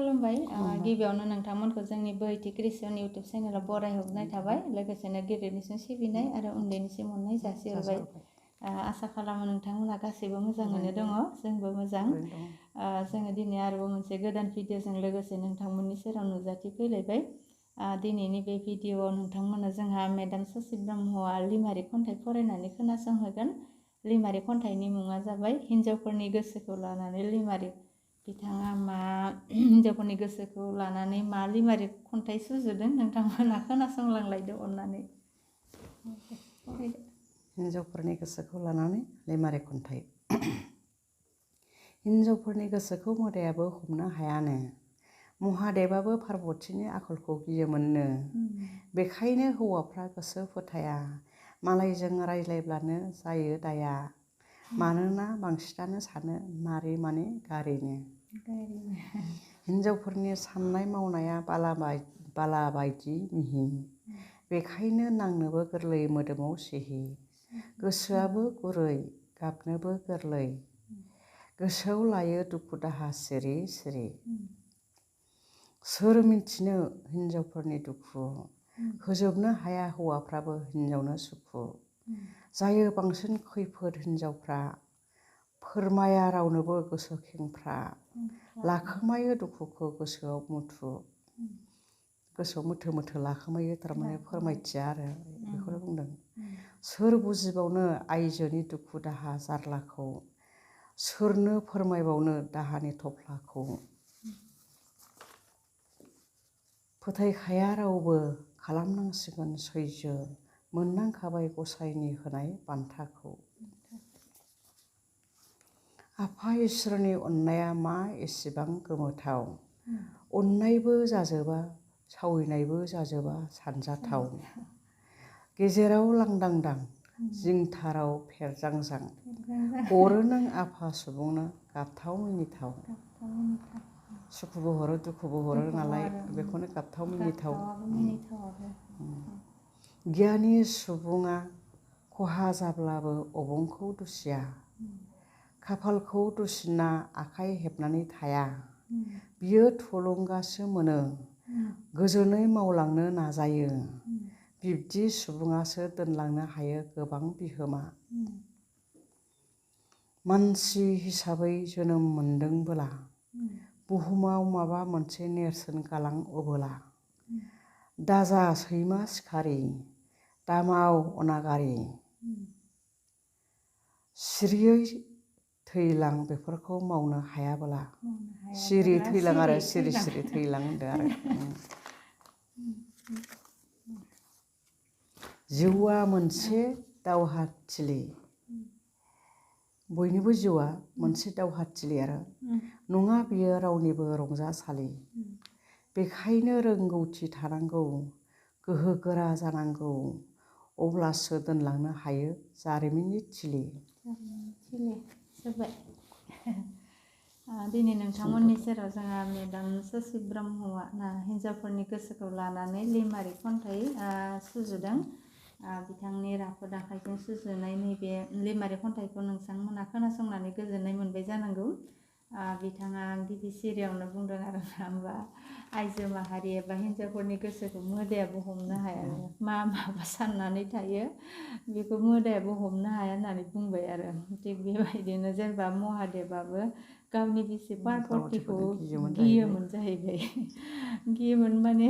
खुलुमबाय गिबियावनो नोंथांमोनखौ जोंनि बोहैथि क्रिस्टियान इउटुब चेनेलाव बरायहरनाय थाबाय लोगोसेनो गेदेरनिसिम सिबिनाय आरो उन्दैनिसिम अननाय जासिहरबाय आसा खालामो नोंथांमोना गासैबो मोजाङैनो दङ जोंबो मोजां जोङो दिनै आरोबाव मोनसे गोदान भिडिअजों लोगोसे नोंथांमोननि सेराव नुजाथिफैलायबाय दिनैनि बे भिडिअआव नोंथांमोना जोंहा मेडाम ससि ब्रह्मआ लिमारिक खन्थाइ फरायनानै खोनासंहोगोन लिमारिक खन्थाइनि मुङा जाबाय हिन्जावफोरनि गोसोखौ लानानै लिमारिक बिथाङा मा हिन्जावफोरनि गोसोखौ लानानै मा लिमारिक खन्थाइ सुजुदों नोंथांमोना खोनासंलांलायदो अननानै हिन्जावफोरनि गोसोखौ लानानै लिमारिक खन्थाइ हिन्जावफोरनि गोसोखौ मोदायाबो हमनो हायानो महादेबाबो पार्बतीनि आखलखौ गियोमोननो बेखायनो हौवाफ्रा गोसो फोथाया मालायजों रायज्लायब्लानो जायो दाया मानोना बांसिनानो सानो नारी माने गारिनो हिन्जावफोरनि साननाय मावनाया बाला बायदि मिहि बेखायनो नांनोबो गोरलै मोदोमाव सिहि गोसोआबो गुरै गाबनोबो गोरलै गोसोआव लायो दुखु दाहा सिरि सिरि सोर मिन्थिनो हिन्जावफोरनि दुखु होजोबनो हाया हौवाफ्राबो हिन्जावनो सुखु जायो बांसिन खैफोद हिन्जावफ्रा फोरमाया रावनोबो गोसो खेंफ्रा लाखोमायो दुखुखौ गोसोआव मुथु मुथु लाखोमायो थारमाने फोरमायथिया आरो बेखौनो बुंदों सोर बुजिबावनो आइजोनि दुखु दाहा जारलाखौ सोरनो फोरमायबावनो दाहानि थफ्लाखौ फोथायखाया रावबो खालामनांसिगोन सैज्य मोननांखाबाय गसाइनि होनाय बान्थाखौ आफा इसोरनि अननाया मा एसेबां गोमोथाव अननायबो जाजोबा सावैनायबो जाजोबा सानजाथाव गेजेराव लांदांदां जिंथाराव फेरजांजां हरो नों आफा सुबुंनो गाबथाव मिनिथाव सुखुबो हरो दुखुबो हरो नालाय बेखौनो गाबथाव मिनिथाव गियानि सुबुङा खहा जाब्लाबो अबंखौ दुसिया खाफालखौ दुसिना आखाइ हेबनानै थाया बियो थुलुंगासो मोनो गोजोनै मावलांनो नाजायो बिब्दि सुबुङासो दोनलांनो हायो गोबां बिहोमा मानसि हिसाबै जोनोम मोनदोंबोला बुहुमाव माबा मोनसे नेरसोन गालां अबोला दाजा सैमा सिखारि दामाव अनागारि सिरियै थैलां बेफोरखौ मावनो हायाबोला सिरि थैलां आरो सिरि सिरि थैलां होनदों आरो जिउआ मोनसे दावहाथिलि बयनिबो जिउआ मोनसे दावहाथिलि आरो नङा बियो रावनिबो रंजासालि बेखायनो रोंगौथि थानांगौ गोहो गोरा जानांगौ अब्लासो दोनलांनो हायो जारिमिननि थिलि दिनै नोंथांमोननि सेराव जोंहा मेडाम ससि ब्रह्मआ हिन्जावफोरनि गोसोखौ लानानै लिमारिक खन्थाइ सुजुदों बिथांनि राफोद आखाइजों सुजुनाय नैबे लिमारिक खन्थाइखौ नोंथांमोना खोनासंनानै गोजोननाय मोनबाय जानांगौ बिथाङा गिबि सिरियावनो बुंदों आरो होमबा आइजो माहारि एबा हिन्जावफोरनि गोसोखौ मोदायाबो हमनो हाया माबा साननानै थायो बेखौ मोदायाबो हमनो हाया होननानै बुंबाय आरो थिग बेबायदिनो जेनेबा महादेबाबो गावनि बिसि पार्बतीखौ गियोमोन जाहैबाय गियोमोन माने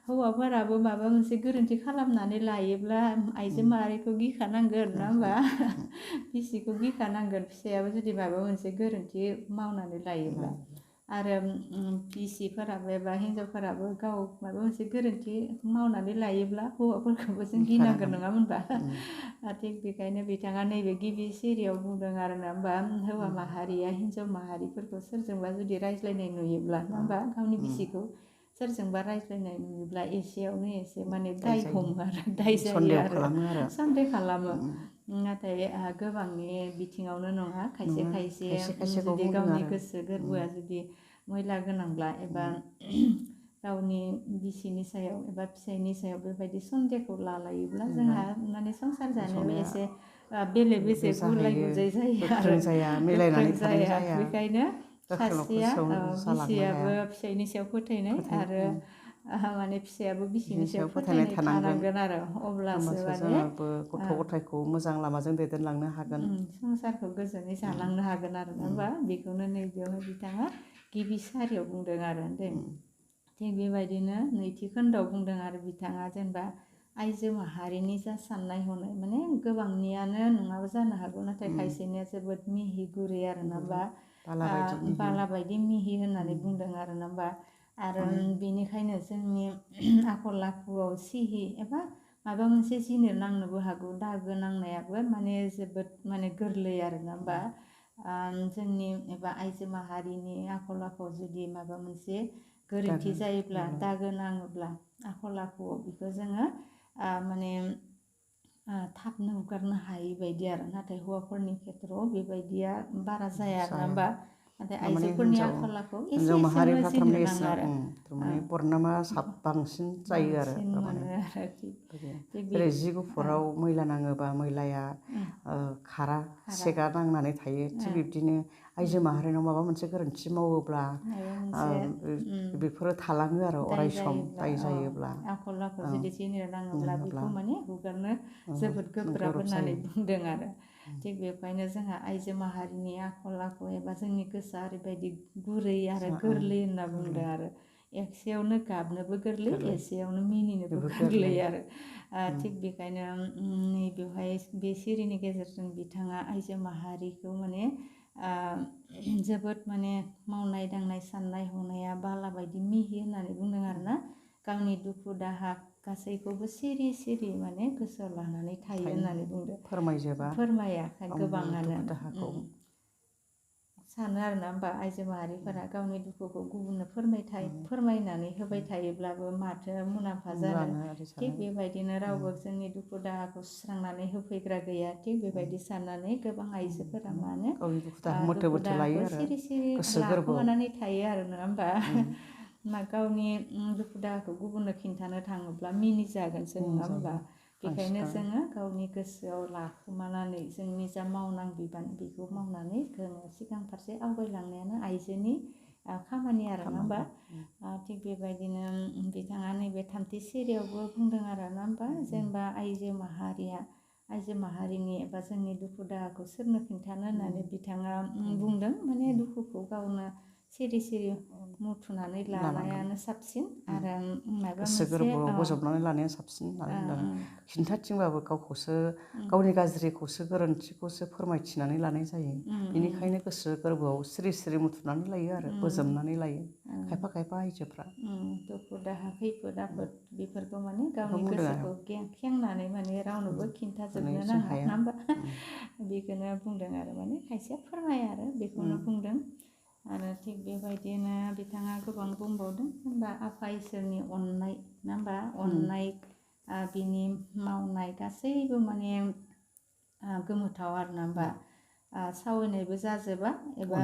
हौवाफोराबो माबा मोनसे गोरोन्थि खालामनानै लायोब्ला आइजो माहारिखौ गिखानांगोन नङा होमबा बिसिखौ गिखानांगोन फिसायाबो जुदि माबा मोनसे गोरोन्थि मावनानै लायोब्ला आरो बिसिफोराबो एबा हिन्जावफोराबो गाव माबा मोनसे गोरोन्थि मावनानै लायोब्ला हौवाफोरखौबो जों गिनांगोन नङा होनबा थिग बेखायनो बिथाङा नैबे गिबि सिरियाव बुंदों आरो ना होमबा हौवा माहारिया हिन्जाव माहारिफोरखौ सोरजोंबा जुदि रायज्लायनाय नुयोब्ला नङा होमबा गावनि बिसिखौ सोरजोंबा रायज्लायनाय नुयोब्ला एसेयावनो एसे माने दाय हमो आरो दाय जायो आरो सन्देह खालामो नाथाय गोबांनि बिथिङावनो नङा खायसे खायसे जुदि गावनि गोसो गोरबोआ जुदि मैला गोनांब्ला एबा गावनि बिसिनि सायाव एबा फिसायनि सायाव बेबायदि सन्देहखौ लालायोब्ला जोंहा माने संसार जानायाव एसे बेले बेजे गुलाय गुजाय जायो आरो गोख्रों जाया बेखायनो सासेया जालांनो बिसियाबो हाया फिसायनि सायाव फोथायनाय आरो माने फिसायाबो बिसिनि बिनि सायाव सायाव फोथायनाय थानांगोन थानांगोन आरो अब्लासो होमबासो माने जोङो गथ' गथायखौ मोजां लामाजों दैदेनलांनो हागोन संसारखौ गोजोनै जालांनो हागोन आरो नङा होमबा बेखौनो नैबेयावहाय बिथाङा गिबि सारियाव बुंदों आरो दे थिग बेबायदिनो नैथि खोन्दोआव बुंदों आरो बिथाङा जेनेबा आइजो माहारिनि जा साननाय हनाय माने गोबांनियानो नङाबो जानो हागौ नाथाय खायसेनिया जोबोद मिहि गुरै आरो ना बा बाला बायदि मिहि होननानै बुंदों आरो ना होमबा आरो बेनिखायनो जोंनि आखल आखुआव सिहि एबा माबा मोनसे जिनो नांनोबो हागौ दागो नांनायाबो माने जोबोद माने गोरलै आरो ना होमबा जोंनि एबा आइजो माहारिनि आखल आखुआव जुदि माबा मोनसे गोरोन्थि जायोब्ला दागो नाङोब्ला आखल आखुआव बेखौ जोङो माने थाबनो हुगारनो हायि बायदि आरो नाथाय हौवाफोरनि खेथ्रआव बेबायदिया बारा जाया आरो ना होमबा नाथाय आइजोफोरनि आखल आखु एसे एसेयावनो जिनो नाङो आरो थारमाने बरनामा बांसिन जायो आरो बांसिन थारमाने मोनो आरो जेरै जि गुफुराव मैला नाङोबा मैलाया खारा सेगा नांनानै थायो थिग बिब्दिनो आइजो माहारिनाव माबा मोनसे गोरोन्थि मावोब्ला माबा मोनसे बेफोरो थालाङो आरो दाय अराय सम जायोब्ला दाय जायोब्ला आखल आखु जुदि जिनो नाङोब्ला बेखौ माने हुगारनो जोबोद गोब्राब होननानै बुंदों आरो थिग बेखायनो जोंहा आइजो माहारिनि आखल आखु एबा जोंनि गोसोआ ओरैबायदि गुरै आरो गोरलै होनना बुंदों आरो एसेयावनो गाबनोबो गोरलै एसेयावनो मिनिनोबो गोरलै आरो थिग बेखायनो नैबेवहाय बे सिरिनि गेजेरजों बिथाङा आइजो माहारिखौ माने जोबोद माने मावनाय दांनाय साननाय हनाया बाला बायदि मिहि होननानै बुंदों आरोना गावनि दुखु दाहा गासैखौबो सिरि सिरि माने गोसोआव लानानै थायो होननानै बुंदों फोरमाया गोबाङानो सानो आरोना होमबा आइजो माहारिफोरा गावनि दुखुखौ गुबुननो फोरमायनानै होबाय थायोब्लाबो माथो मुलाम्फा जानो थिग बेबायदिनो रावबो जोंनि दुखु दाहाखौ सुस्रांनानै होफैग्रा गैया थिग बेबायदि साननानै गोबां आइजोफोरा मानो दुखु दाहाखौ सिरि सिरि लाखुमानानै थायो आरो नङा होमबा गावनि दुखु दाहाखौ गुबुननो खिन्थानो थाङोब्ला मिनिजागोनसो नङा होमबा बेखायनो जोङो गावनि गोसोआव लाखुमानानै जोंनि जा मावनां बिबान बेखौ मावनानै जोङो सिगां फारसे आवगायलांनायानो आइजोनि खामानि आरो नङा होमबा थिग बेबायदिनो बिथाङा नैबे थामथि सिरियावबो बुंदों आरो नङा होमबा जेनेबा आइजो माहारिनि एबा जोंनि दुखु दाहाखौ सोरनो खिन्थानो होननानै बिथाङा बुंदों माने दुखुखौ गावनो सिरि सिरि मुथुनानै लानायानो साबसिन आरो माबा गोसो मोनसे गोरबोआव बोजबनानै लानाया साबसिन होननानै बुंदों खिन्थाथिंबाबो गावखौसो गावनि गाज्रिखौसो गोरोन्थिखौसो फोरमायथिनानै लानाय जायो बेनिखायनो गोसो गोरबोआव सिरि सिरि मुथुनानै लायो आरो बोजबनानै लायो खायफा खायफा आइजोफ्रा दुखु दाहा खैफोद आफोद बेफोरखौ माने गावनि गोसोखौ खेंनानै माने रावनोबो खिन्थाजोबनो नाङा नङा होमबा बेखौनो बुंदों आरो माने खायसेया फोरमाया आरो बेखौनो बुंदों आरो थिग बेबायदिनो बिथाङा गोबां बुंबावदों होनबा आफा इसोरनि अननाय नङा होमबा अननाय बिनि मावनाय गासैबो माने गोमोथाव आरो ना होमबा सावरायनायबो जाजोबा एबा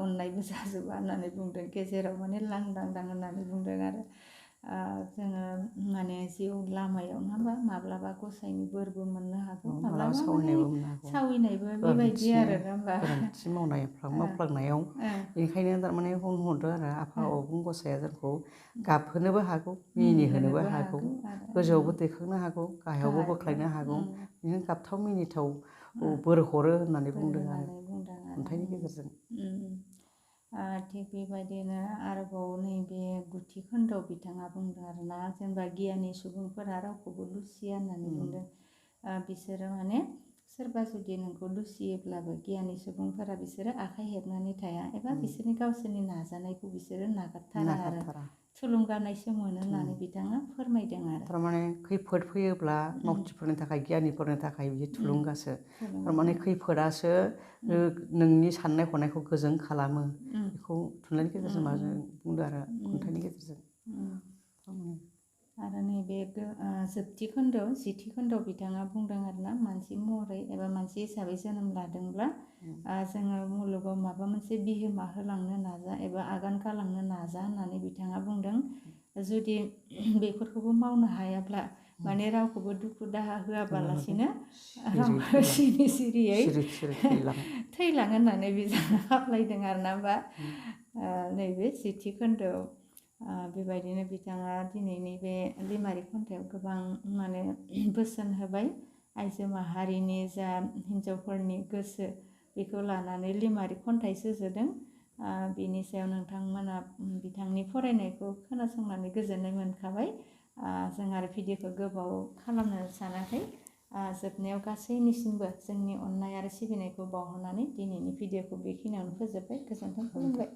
अननायबो जाजोबा होननानै बुंदों गेजेराव माने लांदां होननानै बुंदों आरो जोङो माने जिउ लामायाव नङा होमबा माब्लाबा गसाइनि बोरबो मोननो हागौ माब्लाबा माने सावैनायबो बेबायदि आरो नङा होमबा गोरोन्थि मावफ्लांनायाव बेनिखायनो थारमाने बुंहरदो आरो आफा अबं गसाइया जोंखौ गाबहोनोबो हागौ मिनिहोनोबो हागौ गोजौआवबो दैखांनो हागौ गाहायावबो बोख्लायनो हागौ बिदिनो गाबथाव मिनिथाव बोर हरो होननानै बुंदों आरो खन्थाइनि गेजेरजों थिग बेबायदिनो आरोबाव नैबे गुथि खोन्दोआव बिथाङा बुंदों आरोना जेनेबा गियानि सुबुंफोरा रावखौबो दुसिया होननानै बुंदों बिसोरो माने सोरबा जुदि नोंखौ दुसियोब्लाबो गियानि सुबुंफोरा बिसोरो आखाइ हेबनानै थाया एबा बिसोरनि गावसोरनि नाजानायखौ बिसोरो नागारथारा आरो थुलुंगानायसो मोनो होननानै बिथाङा फोरमायदों आरो थारमाने खैफोद फैयोब्ला मावथिफोरनि थाखाय गियानिफोरनि थाखाय बियो थुलुंगासो थारमाने खैफोदासो नोंनि साननाय हनायखौ गोजों खालामो बेखौ थुनलाइनि गेजेरजों माजों बुंदों आरो खन्थाइनि गेजेरजों आरो नैबे जोबथि खोन्दोआव जिथि खोन्दोआव बिथाङा बुंदों आरोना मानसि महरै एबा मानसि हिसाबै जोनोम लादोंब्ला जोङो मुलुगाव माबा मोनसे बिहोमा होलांनो नाजा एबा आगान गालांनो नाजा होननानै बिथाङा बुंदों जुदि बेफोरखौबो मावनो हायाब्ला माने रावखौबो दुखु दाहा होआबालासिनो रावबो सिरि सिरियै थैलाङो होननानै बिथाङा हाबलायदों आरोना बा नैबे 10थि खोन्दोआव बेबायदिनो बिथाङा दिनैनि बे लिमारिक खन्थाइयाव गोबां माने बोसोन होबाय आइजो माहारिनि जा हिन्जावफोरनि गोसो बेखौ लानानै लिमारिक खन्थाइ सुजुदों बिनि सायाव नोंथांमोना बिथांनि फरायनायखौ खोनासंनानै गोजोननाय मोनखाबाय जों आरो भिडिअखौ गोबाव खालामनो सानाखै जोबनायाव गासैनिसिमबो जोंनि अननाय आरो सिबिनायखौ बावहरनानै दिनैनि भिडिअखौ बेखिनियावनो फोजोबबाय गोजोन्थों खुलुमबाय